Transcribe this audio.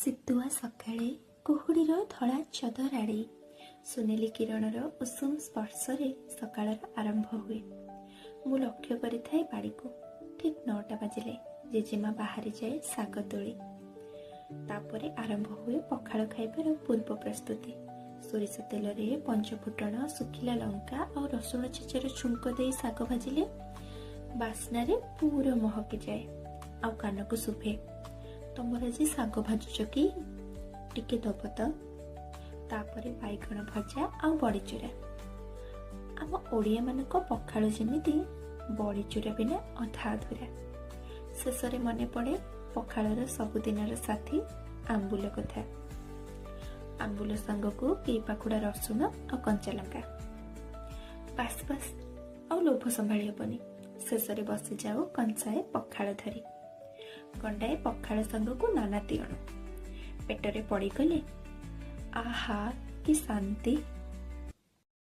ଶୀତୁଆ ସକାଳେ କୁହୁଡ଼ିର ଧଳା ଚଦର ଆଡ଼େଇ ସୁନେଲି କିରଣର ଉଷୁମ ସ୍ପର୍ଶରେ ସକାଳର ଆରମ୍ଭ ହୁଏ। ମୁଁ ଲକ୍ଷ୍ୟ କରିଥାଏ ବାଡ଼ିକୁ। ଠିକ୍ 9ଟା ବାଜିଲେ ଜେଜେମା ବାହାରିଯାଏ ଶାଗ ତୋଳି। ତାପରେ ଆରମ୍ଭ ହୁଏ ପଖାଳ ଖାଇବାର ପୂର୍ବ ପ୍ରସ୍ତୁତି। ସୋରିଷ ତେଲରେ ପଞ୍ଚଫୁଟଣ, ଶୁଖିଲା ଲଙ୍କା ଆଉ ରସୁଣ ଛେଚାର ଛୁଙ୍କ ଦେଇ ଶାଗ ଭାଜିଲେ ବାସ୍ନାରେ ପୁରା ମହକି ଯାଏ ଆଉ କାନକୁ ଶୁଭେ, "ତମର ଆଜି ଶାଗ ଭାଜୁଛ କି? ଟିକେ ଦବ ତ?" ତାପରେ ବାଇଗଣ ଭଜା ଆଉ ବଡ଼ିଚୁରା। ଆମ ଓଡ଼ିଆମାନଙ୍କ ପଖାଳ ଯେମିତି ବଡ଼ିଚୁରା ବିନା ଅଧା ଅଧୁରା। ଶେଷରେ ମନେ ପଡ଼େ ପଖାଳର ସବୁଦିନର ସାଥୀ ଆମ୍ବୁଲ କଥା। ଆମ୍ବୁଲ ସାଙ୍ଗକୁ କେଇ ପାଖୁଡ଼ା ରସୁଣ ଆଉ କଞ୍ଚା ଲଙ୍କା, ବାସ୍ ବାସ୍, ଆଉ ଲୋଭ ସମ୍ଭାଳି ହେବନି। ଶେଷରେ ବସିଯାଉ କଂସାଏ ପଖାଳ ଧରି। ଗଣ୍ଡାଏ ପଖାଳ ସାଙ୍ଗକୁ ନାନା ତିଅଣ ପେଟରେ ପଡ଼ିଗଲେ, ଆହା କି ଶାନ୍ତି!